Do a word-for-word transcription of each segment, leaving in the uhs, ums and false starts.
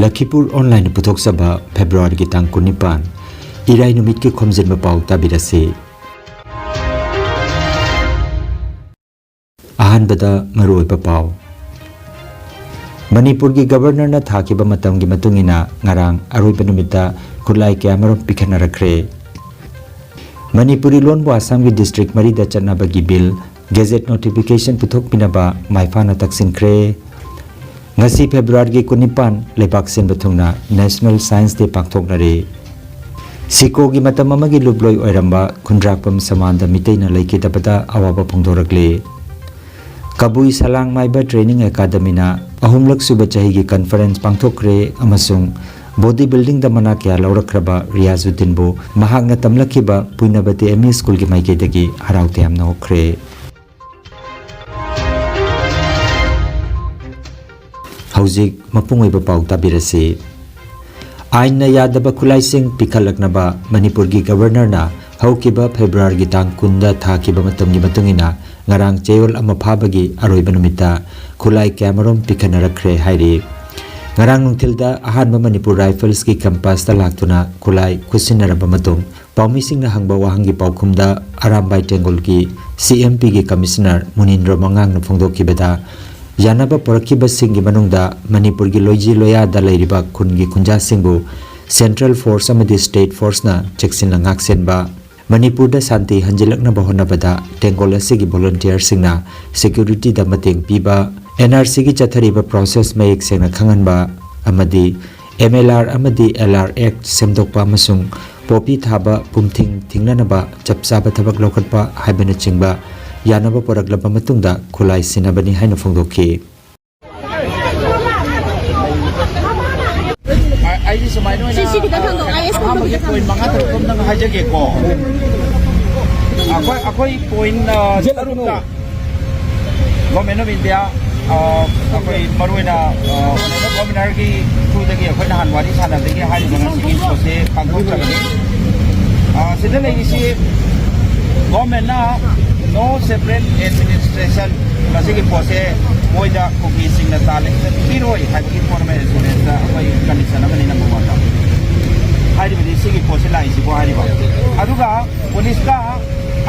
ꯂꯈꯤꯄꯨꯔ ꯑꯣꯟꯂꯥꯏꯟꯅ ꯄꯨꯊꯣꯛꯆꯕ ꯐꯦꯕ꯭ꯔꯨꯋꯥꯔꯤꯒꯤ ꯇꯥꯡ ꯀꯨꯟꯅꯤꯄꯥꯟ, ꯏꯔꯥꯏ ꯅꯨꯃꯤꯠꯀꯤ ꯈꯣꯝꯖꯤꯟꯕ ꯄꯥꯎ ꯇꯥꯕꯤꯔꯁꯤ꯫ ꯑꯍꯥꯟꯕꯗ ꯃꯔꯨꯑꯣꯏꯕ ꯄꯥꯎ꯫ ꯃꯅꯤꯄꯨꯔꯒꯤ ꯒꯕꯔꯅꯔꯅ ꯊꯥꯈꯤꯕ ꯃꯇꯝꯒꯤ ꯃꯇꯨꯡ ꯏꯟꯅ ꯉꯔꯥꯡ ꯑꯔꯣꯏꯕ ꯅꯨꯃꯤꯠꯇ ꯈꯨꯠꯂꯥꯏ ꯀꯌꯥꯃꯔꯨꯝ ꯄꯤꯈꯠꯅꯔꯛꯈ꯭ꯔꯦ꯫ ꯃꯅꯤꯄꯨꯔꯤ ꯂꯣꯟꯕꯨ ꯑꯁꯥꯝꯒꯤ ꯗꯤꯁꯇ꯭ꯔꯤꯛ ꯃꯔꯤꯗ ꯆꯠꯅꯕꯒꯤ ꯕꯤꯜ ꯒꯦꯖꯦꯠ ꯅꯣꯇꯤꯐꯤꯀꯦꯁꯟ ꯄꯨꯊꯣꯛꯃꯤꯟꯅꯕ ꯃꯥꯏ ꯄꯥꯛꯅ ꯇꯛꯁꯤꯟꯈ꯭ꯔꯦ꯫ ꯉꯁꯤ ꯐꯦꯕ꯭ꯔꯨꯋꯥꯔꯤꯒꯤ ꯀꯨꯟꯅꯤꯄꯥꯟ, ꯂꯩꯕꯥꯛ ꯁꯤꯟꯕ ꯊꯨꯡꯅ ꯅꯦꯁꯅꯦꯜ ꯁꯥꯏꯟꯁ ꯗꯦ ꯄꯥꯡꯊꯣꯛꯅꯔꯦ꯫ ꯁꯤꯀꯣꯒꯤ ꯃꯇꯝ ꯑꯃꯒꯤ ꯂꯨꯞꯂꯣꯏ ꯑꯣꯏꯔꯝꯕ ꯈꯨꯟꯗ꯭ꯔꯥꯛꯄꯝ ꯁꯃꯥꯟꯗ ꯃꯤꯇꯩꯅ ꯂꯩꯈꯤꯗꯕꯗ ꯑꯋꯥꯕ ꯐꯣꯡꯗꯣꯔꯛꯂꯦ꯫ ꯀꯕꯨꯏ ꯁꯂꯥꯡ ꯃꯥꯏꯕ ꯇ꯭ꯔꯦꯅꯤꯡ ꯑꯦꯀꯥꯗꯃꯤꯅ ꯑꯍꯨꯝꯂꯛ ꯁꯨꯕ ꯆꯍꯤꯒꯤ ꯀꯟꯐꯔꯦꯟꯁ ꯄꯥꯡꯊꯣꯛꯈ꯭ꯔꯦ ꯑꯃꯁꯨꯡ ꯕꯣꯗꯤ ꯕꯤꯜꯗꯤꯡꯗ ꯃꯅꯥ ꯀꯌꯥ ꯂꯧꯔꯛꯈ꯭ꯔꯕ ꯔꯤꯌꯥꯖꯨꯗꯤꯟꯕꯨ ꯃꯍꯥꯛꯅ ꯇꯝꯂꯛꯈꯤꯕ ꯄꯨꯏꯅꯕꯇꯤ ꯑꯦꯝ ꯏ ꯁ꯭ꯀꯨꯜꯒꯤ ꯃꯥꯏꯀꯩꯗꯒꯤ ꯍꯔꯥꯎ ꯇꯌꯥꯝꯅ ꯑꯣꯛꯈ꯭ꯔꯦ꯫ ꯍꯧꯖꯤꯛ ꯃꯄꯨꯡ ꯑꯣꯏꯕ ꯄꯥꯎ ꯇꯥꯕꯤꯔꯁꯤ꯫ ꯑꯥꯏꯟꯅ ꯌꯥꯗꯕ ꯈꯨꯠꯂꯥꯏꯁꯤꯡ ꯄꯤꯈꯠꯂꯛꯅꯕ ꯃꯅꯤꯄꯨꯔꯒꯤ ꯒꯕꯔꯅꯔꯅ ꯍꯧꯈꯤꯕ ꯐꯦꯕ꯭ꯔꯨꯋꯥꯔꯤꯒꯤ ꯇꯥꯡ ꯀꯨꯟꯗ ꯊꯥꯈꯤꯕ ꯃꯇꯝꯒꯤ ꯃꯇꯨꯡ ꯏꯟꯅ ꯉꯔꯥꯡ ꯆꯌꯣꯜ ꯑꯃ ꯐꯥꯕꯒꯤ ꯑꯔꯣꯏꯕ ꯅꯨꯃꯤꯠꯇ ꯈꯨꯠꯂꯥꯏ ꯀꯌꯥꯃꯔꯨꯝ ꯄꯤꯈꯠꯅꯔꯛꯈ꯭ꯔꯦ ꯍꯥꯏꯔꯤ꯫ ꯉꯔꯥꯡ ꯅꯨꯡꯊꯤꯜꯗ ꯑꯍꯥꯟꯕ ꯃꯅꯤꯄꯨꯔ ꯔꯥꯏꯐꯜꯁꯀꯤ ꯀꯦꯝꯄꯁꯇ ꯂꯥꯛꯇꯨꯅ ꯈꯨꯠꯂꯥꯏ ꯈꯨꯠꯁꯤꯟꯅꯔꯕ ꯃꯇꯨꯡ, ꯄꯥꯎꯃꯤꯁꯤꯡꯅ ꯍꯪꯕ ꯋꯥꯍꯪꯒꯤ ꯄꯥꯎꯈꯨꯝꯗ ꯑꯔꯥꯝꯕꯥꯏ ꯇꯦꯡꯒꯣꯜꯒꯤ ꯁꯤ ꯑꯦꯝ ꯄꯤꯒꯤ ꯀꯃꯤꯁꯅꯔ ꯃꯨꯅꯤꯟꯗ꯭ꯔꯣ ꯃꯉꯥꯡꯅ ꯐꯣꯡꯗꯣꯛꯈꯤꯕꯗ, ꯌꯥꯅꯕ ꯄꯨꯔꯛꯈꯤꯕꯁꯤꯡꯒꯤ ꯃꯅꯨꯡꯗ ꯃꯅꯤꯄꯨꯔꯒꯤ ꯂꯣꯏꯖꯤ ꯂꯣꯌꯥꯗ ꯂꯩꯔꯤꯕ ꯈꯨꯟꯒꯤ ꯈꯨꯟꯖꯥꯁꯤꯡꯕꯨ ꯁꯦꯟꯇ꯭ꯔꯦꯜ ꯐꯣꯔꯁ ꯑꯃꯗꯤ ꯁ꯭ꯇꯦꯠ ꯐꯣꯔꯁꯅ ꯆꯦꯛꯁꯤꯟꯅ ꯉꯥꯛꯁꯦꯟꯕ, ꯃꯅꯤꯄꯨꯔꯗ ꯁꯥꯟꯇꯤ ꯍꯟꯖꯤꯜꯂꯛꯅꯕ ꯍꯣꯠꯅꯕꯗ ꯇꯦꯡꯒꯣꯜ ꯑꯁꯤꯒꯤ ꯚꯣꯂꯨꯟꯇꯤꯌꯔꯁꯤꯡꯅ ꯁꯦꯀ꯭ꯌꯨꯔꯤꯇꯤꯗ ꯃꯇꯦꯡ ꯄꯤꯕ, ꯑꯦꯟ ꯑꯥꯔ ꯁꯤꯒꯤ ꯆꯠꯊꯔꯤꯕ ꯄ꯭ꯔꯣꯁꯦꯁ ꯃꯌꯦꯛ ꯁꯦꯡꯅ ꯈꯪꯍꯟꯕ ꯑꯃꯗꯤ ꯑꯦꯝ ꯑꯦꯜ ꯑꯥꯔ ꯑꯃꯗꯤ ꯑꯦꯜ ꯑꯥꯔ ꯑꯦꯛ ꯁꯦꯝꯗꯣꯛꯄ ꯑꯃꯁꯨꯡ ꯄꯣꯄꯤ ꯊꯥꯕ ꯄꯨꯝꯊꯤꯡ ꯊꯤꯡꯅꯅꯕ ꯆꯞ ꯆꯥꯕ ꯊꯕꯛ ꯂꯧꯈꯠꯄ ꯍꯥꯏꯕꯅꯆꯤꯡꯕ ꯌꯥꯅꯕ ꯄꯨꯔꯛꯂꯕ ꯃꯇꯨꯡꯗ ꯈꯨꯠꯂꯥꯏ ꯁꯤꯟꯅꯕꯅꯤ ꯍꯥꯏꯅ ꯐꯣꯡꯗꯣꯛꯈꯤ꯫ ꯑꯩꯗꯤ ꯁꯨꯃꯥꯏꯅ ꯑꯣꯏꯅ ꯁꯤ, ꯁꯤ ꯈꯤꯇꯪ ꯊꯥꯡꯗꯣꯛꯑꯣ, ꯑꯥꯏ ꯑꯦꯁ ꯑꯍꯥꯟꯕꯒꯤ ꯄꯣꯏꯟ ꯃꯉꯥ ꯇꯔꯨꯛ ꯑꯝꯇꯪ ꯍꯥꯏꯖꯒꯦꯀꯣ꯫ ꯑꯩꯈꯣꯏ, ꯑꯩꯈꯣꯏ ꯄꯣꯏꯟ, ꯑ, ꯇꯔꯨꯛꯇ Government of India, ꯑ, ꯑꯩꯈꯣꯏ ꯃꯔꯨꯑꯣꯏꯅ, ꯑ, Honourable Governor ꯒꯤ through ꯗꯒꯤ ꯑꯩꯈꯣꯏ ꯅꯍꯥꯟ ꯋꯥꯔꯤ ꯁꯥꯟꯅꯕꯗꯒꯤ ꯍꯥꯏꯔꯤꯕ ꯉꯁꯤꯒꯤ ꯄꯣꯠꯁꯦ ꯄꯥꯡꯊꯣꯛꯆꯕꯅꯤ꯫ ꯑ, ꯁꯤꯗ ꯂꯩꯔꯤꯁꯤ government ꯅ no separate administration, ꯃꯁꯤꯒꯤ ꯄꯣꯠꯁꯦ ꯃꯣꯏꯗ ꯀꯨꯀꯤꯁꯤꯡꯅ ꯇꯥꯜꯂꯤꯕꯁꯦ ꯄꯤꯔꯣꯏ ꯍꯥꯏꯕꯒꯤ ꯄꯣꯠ ꯑꯃ ꯑꯦꯁꯨꯔꯦꯟꯁꯇ ꯑꯩꯈꯣꯏ ꯀꯟꯗꯤꯁꯟ ꯑꯃꯅꯤ ꯅꯝꯕꯔ ꯋꯥꯟꯗ꯫ ꯍꯥꯏꯔꯤꯕꯗꯤ ꯁꯤꯒꯤ ꯄꯣꯠꯁꯤ ꯂꯥꯛꯏꯁꯤꯀꯣ ꯍꯥꯏꯔꯤꯕ꯫ ꯑꯗꯨꯒ ꯄꯨꯂꯤꯁꯀ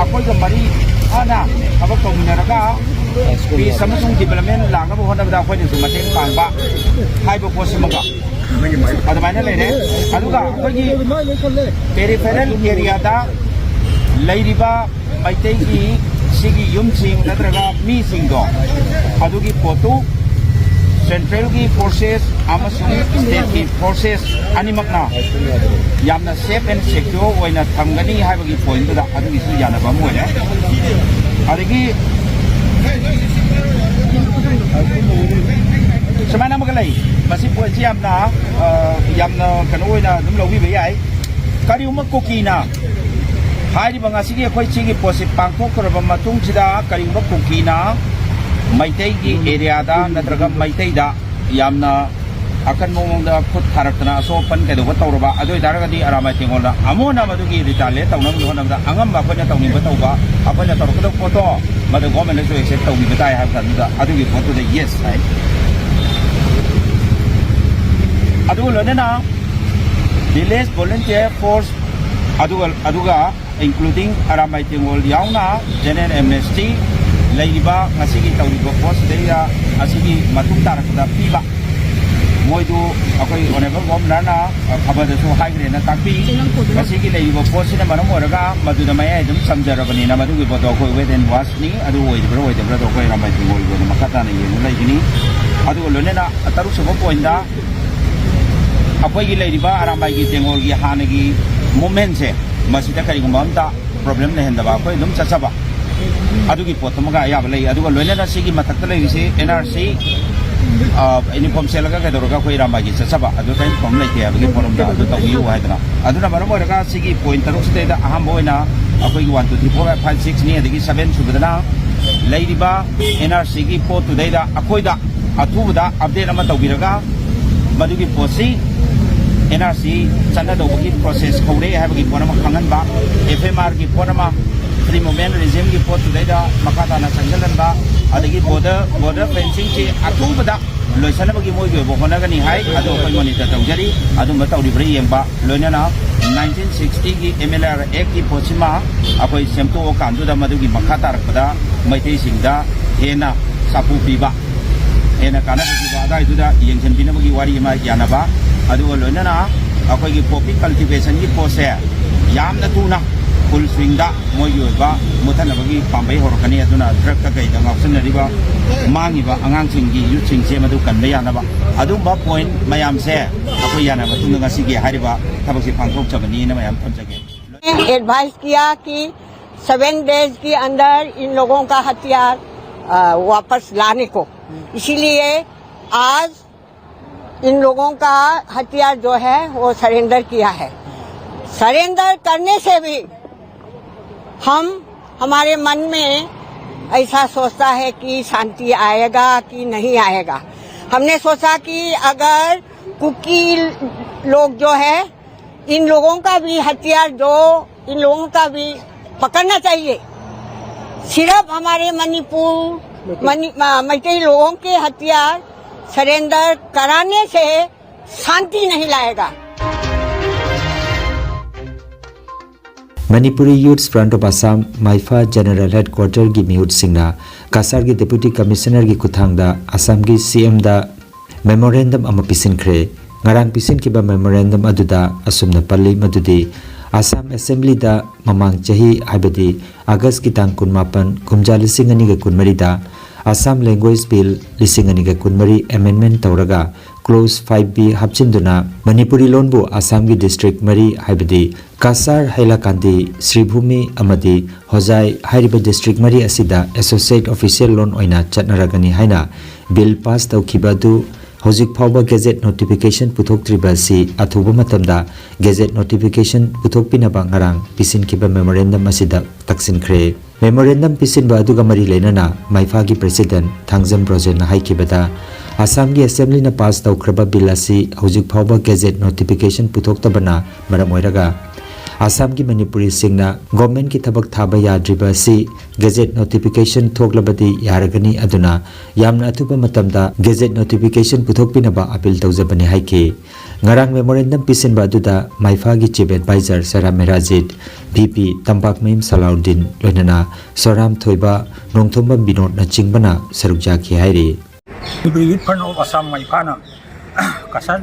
ꯑꯩꯈꯣꯏꯒ ꯃꯔꯤ ꯐꯅ ꯊꯕꯛ ꯇꯧꯃꯤꯟꯅꯔꯒ ꯄꯤꯁ ꯑꯃꯁꯨꯡ ꯗꯤꯕꯂꯞꯃꯦꯟ ꯂꯥꯛꯅꯕ ꯍꯣꯠꯅꯕꯗ ꯑꯩꯈꯣꯏꯅꯁꯨ ꯃꯇꯦꯡ ꯄꯥꯡꯕ ꯍꯥꯏꯕ ꯄꯣꯠꯁꯤꯃꯒ ꯑꯗꯨꯃꯥꯏꯅ ꯂꯩꯔꯦ꯫ ꯑꯗꯨꯒ ꯑꯩꯈꯣꯏꯒꯤ ꯄꯦꯔꯤꯐꯦꯔꯦꯜ ꯑꯦꯔꯤꯌꯥꯗ ꯂꯩꯔꯤꯕ ꯃꯩꯇꯩꯒꯤ ꯁꯤꯒꯤ ꯌꯨꯝꯁꯤꯡ ꯅꯠꯇ꯭ꯔꯒ ꯃꯤꯁꯤꯡꯗꯣ, ꯑꯗꯨꯒꯤ ꯄꯣꯠꯇꯨ ꯁꯦꯟꯇ꯭ꯔꯦꯜꯒꯤ ꯐꯣꯔꯁꯦꯁ ꯑꯃꯁꯨꯡ ꯁ꯭ꯇꯦꯠꯀꯤ ꯐꯣꯔꯁꯦꯁ ꯑꯅꯤꯃꯛꯅ ꯌꯥꯝꯅ ꯁꯦꯐ ꯑꯦꯟ ꯁꯦꯀ꯭ꯌꯣꯔ ꯑꯣꯏꯅ ꯊꯝꯒꯅꯤ ꯍꯥꯏꯕꯒꯤ ꯄꯣꯏꯟꯠꯇꯨꯗ ꯑꯗꯨꯒꯤꯁꯨ ꯌꯥꯅꯕ ꯑꯃ ꯑꯣꯏꯔꯦ꯫ ꯑꯗꯒꯤ ꯁꯨꯃꯥꯏꯅ ꯑꯃꯒ ꯂꯩ꯫ ꯃꯁꯤ ꯄꯣꯏꯟꯠꯁꯤ ꯌꯥꯝꯅ, ꯑ, ꯌꯥꯝꯅ ꯀꯩꯅꯣ ꯑꯣꯏꯅ ꯑꯗꯨꯝ ꯂꯧꯕꯤꯕ ꯌꯥꯏ꯫ ꯀꯔꯤꯒꯨꯝꯕ ꯀꯨꯀꯤꯅ ꯍꯥꯏꯔꯤꯕ ꯉꯁꯤꯒꯤ ꯑꯩꯈꯣꯏ ꯁꯤꯒꯤ ꯄꯣꯠꯁꯤ ꯄꯥꯡꯊꯣꯛꯈ꯭ꯔꯕ ꯃꯇꯨꯡꯁꯤꯗ, ꯀꯔꯤꯒꯨꯝꯕ ꯀꯨꯀꯤꯅ ꯃꯩꯇꯩꯒꯤ ꯑꯦꯔꯤꯌꯥꯗ ꯅꯠꯇ꯭ꯔꯒ ꯃꯩꯇꯩꯗ ꯌꯥꯝꯅ ꯑꯀꯟꯕ ꯃꯑꯣꯡꯗ ꯈꯨꯠ ꯊꯥꯔꯛꯇꯅ ꯑꯁꯣꯛ ꯑꯄꯟ ꯀꯩꯗꯧꯕ ꯇꯧꯔꯕ, ꯑꯗꯨ ꯑꯣꯏꯇꯥꯔꯒꯗꯤ ꯑꯔꯥꯃꯥꯏ ꯇꯦꯡꯒꯣꯜꯅ ꯑꯃꯨꯛ ꯍꯟꯅ ꯃꯗꯨꯒꯤ ꯔꯤꯇꯥꯂꯤꯌꯦꯠ ꯇꯧꯅꯕꯒꯤ ꯍꯣꯠꯅꯕꯗ ꯑꯉꯝꯕ ꯑꯩꯈꯣꯏꯅ ꯇꯧꯅꯤꯡꯕ ꯇꯧꯕ, ꯑꯩꯈꯣꯏꯅ ꯇꯧꯔꯛꯀꯗꯕ ꯄꯣꯠꯇꯣ ꯃꯗꯨ ꯒꯣꯔꯃꯦꯟꯅꯁꯨ ꯑꯦꯛꯁꯦꯞ ꯇꯧꯕꯤꯕ ꯇꯥꯏ ꯍꯥꯏꯕ ꯀꯥꯟꯗꯨꯗ ꯑꯗꯨꯒꯤ ꯄꯣꯠꯇꯨꯗ ꯌꯦꯁ ꯍꯥꯏ꯫ ꯑꯗꯨꯒ ꯂꯣꯏꯅꯅ ꯚꯤꯂꯦꯖ ꯚꯣꯂꯨꯟꯇꯤꯌꯔ ꯐꯣꯔꯁ, ꯑꯗꯨꯒ, ꯑꯗꯨꯒ including ꯑꯔꯥꯃꯥꯏ ꯇꯦꯡꯒꯣꯜ ꯌꯥꯎꯅ ꯖꯦꯅꯔꯦꯜ ꯑꯦꯝꯅꯦꯁꯇꯤ ꯂꯩꯔꯤꯕ ꯉꯁꯤꯒꯤ ꯇꯧꯔꯤꯕ ꯄꯣꯠꯁꯤꯗꯩꯗ ꯑꯁꯤꯒꯤ ꯃꯇꯨꯡ ꯇꯥꯔꯛꯄꯗ ꯄꯤꯕ ꯃꯣꯏꯗꯨ ꯑꯩꯈꯣꯏ ꯑꯣꯅꯔꯦꯕꯜ ꯒꯣꯚꯔꯅꯔꯅ ꯈꯕꯔꯗꯁꯨ ꯍꯥꯏꯈ꯭ꯔꯦꯅ ꯇꯥꯛꯄꯤ꯫ ꯃꯁꯤꯒꯤ ꯂꯩꯔꯤꯕ ꯄꯣꯠꯁꯤꯅ ꯃꯔꯝ ꯑꯣꯏꯔꯒ ꯃꯗꯨꯗ ꯃꯌꯥꯏ ꯑꯗꯨꯝ ꯆꯝꯖꯔꯕꯅꯤꯅ ꯃꯗꯨꯒꯤ ꯄꯣꯠꯇꯣ ꯑꯩꯈꯣꯏ wait and watchꯅꯤ꯫ ꯑꯗꯨ ꯑꯣꯏꯔꯤꯕ꯭ꯔꯥ ꯑꯣꯏꯗꯕ꯭ꯔꯥꯗꯣ ꯑꯩꯈꯣꯏ ꯑꯔꯥꯃꯥꯏ ꯇꯦꯡꯒꯣꯜꯒꯤ ꯑꯣꯏꯅ ꯃꯈꯥ ꯇꯥꯅ ꯌꯦꯡꯕ ꯂꯩꯒꯅꯤ꯫ ꯑꯗꯨꯒ ꯂꯣꯏꯅꯅ ꯇꯔꯨꯛ ꯁꯨꯕ ꯄꯣꯏꯟꯗ ꯑꯩꯈꯣꯏꯒꯤ ꯂꯩꯔꯤꯕ ꯑꯔꯥꯃꯥꯏꯒꯤ ꯇꯦꯡꯒꯣꯜꯒꯤ ꯍꯥꯟꯅꯒꯤ ꯃꯨꯞꯃꯦꯟꯁꯦ ꯃꯁꯤꯗ ꯀꯔꯤꯒꯨꯝꯕ ꯑꯝꯇ ꯄ꯭ꯔꯣꯕ꯭ꯂꯦꯝ ꯂꯩꯍꯟꯗꯕ, ꯑꯩꯈꯣꯏ ꯑꯗꯨꯝ ꯆꯠꯆꯕ ꯑꯗꯨꯒꯤ ꯄꯣꯠꯇꯨꯃꯒ ꯑꯌꯥꯕ ꯂꯩ꯫ ꯑꯗꯨꯒ ꯂꯣꯏꯅꯅ ꯁꯤꯒꯤ ꯃꯊꯛꯇ ꯂꯩꯔꯤꯁꯤ ꯑꯦꯟ ꯑꯥꯔ ꯁꯤ ꯌꯨꯅꯤꯐꯣꯔꯝ ꯁꯦꯠꯂꯒ ꯀꯩꯗꯧꯔꯒ ꯑꯩꯈꯣꯏ ꯑꯔꯥꯃꯥꯏꯒꯤ ꯆꯠꯆꯕ ꯑꯗꯨ ꯀꯔꯤꯝ ꯄ꯭ꯔꯣꯕ꯭ꯂꯦꯝ ꯂꯩꯇꯦ ꯍꯥꯏꯕꯒꯤ ꯄꯣꯠ ꯑꯃꯗ ꯑꯗꯨ ꯇꯧꯕꯤꯌꯨ ꯍꯥꯏꯗꯅ꯫ ꯑꯗꯨꯅ ꯃꯔꯝ ꯑꯣꯏꯔꯒ ꯁꯤꯒꯤ ꯄꯣꯏꯟ ꯇꯔꯨꯛꯁꯤꯗꯩꯗ ꯑꯍꯥꯟꯕ ꯑꯣꯏꯅ ꯑꯩꯈꯣꯏꯒꯤ one two three four five ꯁꯤꯛꯁꯅꯤ꯫ ꯑꯗꯒꯤ ꯁꯕꯦꯟ ꯁꯨꯕꯗꯅ ꯂꯩꯔꯤꯕ ꯑꯦꯟ ꯑꯥꯔ ꯁꯤꯒꯤ ꯄꯣꯠꯇꯨꯗꯩꯗ ꯑꯩꯈꯣꯏꯗ ꯑꯊꯨꯕꯗ ꯑꯞꯗꯦꯠ ꯑꯃ ꯇꯧꯕꯤꯔꯒ ꯃꯗꯨꯒꯤ ꯄꯣꯠꯁꯤ ꯑꯦꯟ ꯑꯥꯔ ꯁꯤ ꯆꯠꯅꯗꯧꯕꯒꯤ ꯄ꯭ꯔꯣꯁꯦꯁ ꯍꯧꯔꯦ ꯍꯥꯏꯕꯒꯤ ꯄꯣꯠ ꯑꯃ ꯈꯪꯍꯟꯕ, ꯑꯦꯐ ꯑꯦꯝ ꯑꯥꯔꯒꯤ ꯄꯣꯠ ꯑꯃ, ꯐ꯭ꯔꯤ ꯃꯨꯞꯃꯦꯟ ꯔꯤꯖꯤꯝꯒꯤ ꯄꯣꯠꯇꯨꯗꯩꯗ ꯃꯈꯥ ꯇꯥꯅ ꯆꯪꯁꯤꯜꯍꯟꯕ, ꯑꯗꯒꯤ ꯕꯣꯔꯗꯔ ꯕꯣꯔꯗꯔ ꯐꯦꯟꯁꯤꯡꯁꯤ ꯑꯊꯨꯕꯗ ꯂꯣꯏꯁꯤꯟꯅꯕꯒꯤ ꯃꯣꯏꯒꯤ ꯑꯣꯏꯕ ꯍꯣꯠꯅꯒꯅꯤ ꯍꯥꯏ꯫ ꯑꯗꯨ ꯑꯩꯈꯣꯏ ꯃꯣꯅꯤꯇꯔ ꯇꯧꯖꯔꯤ꯫ ꯑꯗꯨꯝꯕ ꯇꯧꯔꯤꯕ꯭ꯔꯥ ꯌꯦꯡꯕ, ꯂꯣꯏꯅꯅ ꯅꯥꯏꯟꯇꯤꯟ ꯁꯤꯛꯁꯇꯤꯒꯤ ꯑꯦꯝ ꯑꯦꯜ ꯑꯥꯔ ꯑꯦꯛꯀꯤ ꯄꯣꯠꯁꯤꯃ ꯑꯩꯈꯣꯏ ꯁꯦꯝꯗꯣꯛꯑꯀꯥꯟꯗꯨꯗ ꯃꯗꯨꯒꯤ ꯃꯈꯥ ꯇꯥꯔꯛꯄꯗ ꯃꯩꯇꯩꯁꯤꯡꯗ ꯍꯦꯟꯅ ꯁꯥꯐꯨ ꯄꯤꯕ, ꯍꯦꯟꯅ ꯀꯥꯟꯅꯕ ꯄꯤꯕ ꯑꯗꯨꯋꯥꯏꯗꯨꯗ ꯌꯦꯡꯁꯤꯟꯕꯤꯅꯕꯒꯤ ꯋꯥꯔꯤ ꯑꯃ ꯌꯥꯅꯕ, ꯑꯗꯨꯒ ꯂꯣꯏꯅꯅ ꯑꯩꯈꯣꯏꯒꯤ ꯄꯣꯄꯤ ꯀꯜꯇꯤꯚꯦꯁꯟꯒꯤ ꯄꯣꯠꯁꯦ ꯌꯥꯝꯅ ꯊꯨꯅ ꯐꯨꯜ ꯁ꯭ꯋꯤꯡꯗ ꯃꯣꯏꯒꯤ ꯑꯣꯏꯕ ꯃꯨꯠꯊꯠꯅꯕꯒꯤ ꯄꯥꯝꯕꯩ ꯍꯧꯔꯛꯀꯅꯤ꯫ ꯑꯗꯨꯅ ꯗ꯭ꯔꯒꯇ ꯀꯩꯗ ꯉꯥꯎꯁꯤꯟꯅꯔꯤꯕ ꯃꯥꯡꯉꯤꯕ ꯑꯉꯥꯡꯁꯤꯡꯒꯤ, ꯌꯨꯠꯁꯤꯡꯁꯦ ꯃꯗꯨ ꯀꯟꯕ ꯌꯥꯅꯕ ꯑꯗꯨꯒꯨꯝꯕ ꯄꯣꯏꯟꯠ ꯃꯌꯥꯝꯁꯦ ꯑꯩꯈꯣꯏ ꯌꯥꯅ ꯃꯇꯨꯡꯗ ꯉꯁꯤꯒꯤ ꯍꯥꯏꯔꯤꯕ ꯊꯕꯛꯁꯦ ꯄꯥꯡꯊꯣꯛꯆꯕꯅꯤꯅ ꯃꯌꯥꯝ ꯊꯝꯖꯒꯦ꯫ एडवाइस किया कि सेवन डेज के अंदर इन लोगों का हथियार, अ, वापस लाने को। इसीलिए आज इन लोगों का हथियार जो है वो सरेंडर किया है। सरेंडर करने से भी हम, हमारे मन में ऐसा सोचता है कि शांति आएगा कि नहीं आएगा। हमने सोचा कि अगर कुकी लोग जो है, इन लोगों का भी हथियार जो, इन लोगों का भी पकड़ना चाहिए। सिर्फ हमारे मणिपुर, मणि-, अ, मैतेई लोगों के हथियार सरेंडर कराने से शांति नहीं लाएगा। Manipuri Youths Front of Assam, ꯃꯥꯏꯐꯥ General Headquarter ꯒꯤ ꯃꯤꯍꯨꯠꯁꯤꯡꯅ ꯀꯁꯥꯔꯒꯤ Deputy Commissioner ꯒꯤ ꯈꯨꯠꯊꯥꯡꯗ ꯑꯁꯥꯝꯒꯤ C M ꯗ memorandum ꯑꯃ ꯄꯤꯁꯤꯟꯈ꯭ꯔꯦ꯫ ꯉꯔꯥꯡ ꯄꯤꯁꯤꯟꯈꯤꯕ memorandum ꯑꯗꯨꯗ ꯑꯁꯨꯝꯅ ꯄꯜꯂꯤ ꯃꯗꯨꯗꯤ, ꯑꯁꯥꯝ Assembly ꯗ ꯃꯃꯥꯡ ꯆꯍꯤ, ꯍꯥꯏꯕꯗꯤ August ꯀꯤ ꯇꯥꯡ ꯀꯨꯟꯃꯥꯄꯟ, ꯀꯨꯝꯖꯥ ꯂꯤꯁꯤꯡ ꯑꯅꯤꯒ ꯀꯨꯟꯃꯔꯤꯗ Assam Language Bill ꯂꯤꯁꯤꯡ ꯑꯅꯤꯒ ꯀꯨꯟꯃꯔꯤ amendment ꯇꯧꯔꯒ clause five B ꯍꯥꯞꯆꯤꯟꯗꯨꯅ ꯃꯅꯤꯄꯨꯔꯤ ꯂꯣꯟꯕꯨ ꯑꯁꯥꯝꯒꯤ district ꯃꯔꯤ, ꯍꯥꯏꯕꯗꯤ ꯀꯁꯥꯔ, ꯍꯥꯏꯂꯥꯀꯥꯟꯗꯤ, ꯁ꯭ꯔꯤꯚꯨꯃꯤ ꯑꯃꯗꯤ ꯍꯣꯖꯥꯏ ꯍꯥꯏꯔꯤꯕ district ꯃꯔꯤ ꯑꯁꯤꯗ associate official ꯂꯣꯟ ꯑꯣꯏꯅ ꯆꯠꯅꯔꯒꯅꯤ ꯍꯥꯏꯅ bill pass ꯇꯧꯈꯤꯕ ꯑꯗꯨ ꯍꯧꯖꯤꯛ ꯐꯥꯎꯕ gazette notification ꯄꯨꯊꯣꯛꯇ꯭ꯔꯤꯕ ꯑꯁꯤ ꯑꯊꯨꯕ ꯃꯇꯝꯗ gazette notification ꯄꯨꯊꯣꯛꯄꯤꯅꯕ ꯉꯔꯥꯡ ꯄꯤꯁꯤꯟꯈꯤꯕ memorandum ꯑꯁꯤꯗ ꯇꯛꯁꯤꯟꯈ꯭ꯔꯦ꯫ Memorandum ꯄꯤꯁꯤꯟꯕ ꯑꯗꯨꯒ ꯃꯔꯤ ꯂꯩꯅꯅ ꯃꯥꯏꯐꯥꯒꯤ President ꯊꯥꯡꯖꯝ ꯕ꯭ꯔꯣꯖꯦꯟꯅ ꯍꯥꯏꯈꯤꯕꯗ, ꯑꯁꯥꯝꯒꯤ Assembly ꯅ pass ꯇꯧꯈ꯭ꯔꯕ bill ꯑꯁꯤ ꯍꯧꯖꯤꯛ ꯐꯥꯎꯕ gazette notification ꯄꯨꯊꯣꯛꯇꯕꯅ ꯃꯔꯝ ꯑꯣꯏꯔꯒ ꯑꯁꯥꯝꯒꯤ ꯃꯅꯤꯄꯨꯔꯤꯁꯤꯡꯅ ꯒꯣꯔꯃꯦꯟꯒꯤ ꯊꯕꯛ ꯊꯥꯕ ꯌꯥꯗ꯭ꯔꯤꯕ ꯑꯁꯤ ꯒꯦꯖꯦꯠ ꯅꯣꯇꯤꯐꯤꯀꯦꯁꯟ ꯊꯣꯛꯂꯕꯗꯤ ꯌꯥꯔꯒꯅꯤ, ꯑꯗꯨꯅ ꯌꯥꯝꯅ ꯑꯊꯨꯕ ꯃꯇꯝꯗ ꯒꯦꯖꯦꯠ ꯅꯣꯇꯤꯐꯤꯀꯦꯁꯟ ꯄꯨꯊꯣꯛꯄꯤꯅꯕ ꯑꯄꯤꯜ ꯇꯧꯖꯕꯅꯤ ꯍꯥꯏꯈꯤ꯫ ꯉꯔꯥꯡ ꯃꯦꯃꯣꯔꯦꯟꯗꯝ ꯄꯤꯁꯤꯟꯕ ꯑꯗꯨꯗ ꯃꯥꯏꯐꯥꯒꯤ ꯆꯤꯐ ꯑꯦꯗꯚꯥꯏꯖꯔ ꯁꯔꯥ ꯃꯦꯔꯥꯖꯤꯠ, ꯚꯤ ꯄꯤ ꯇꯝꯄꯥꯛꯃꯌꯨꯝ ꯁꯂꯥꯎꯗꯤꯟ, ꯂꯣꯏꯅꯅ ꯁꯣꯔꯥꯝ ꯊꯣꯏꯕ, ꯅꯣꯡꯊꯣꯝꯕꯝ ꯕꯤꯅꯣꯗꯅꯆꯤꯡꯕꯅ ꯁꯔꯨꯛ ꯌꯥꯈꯤ ꯍꯥꯏꯔꯤ꯫ Manipuri youth front of Assam ꯃꯥꯏꯐꯥꯅ ꯀꯁꯥꯔ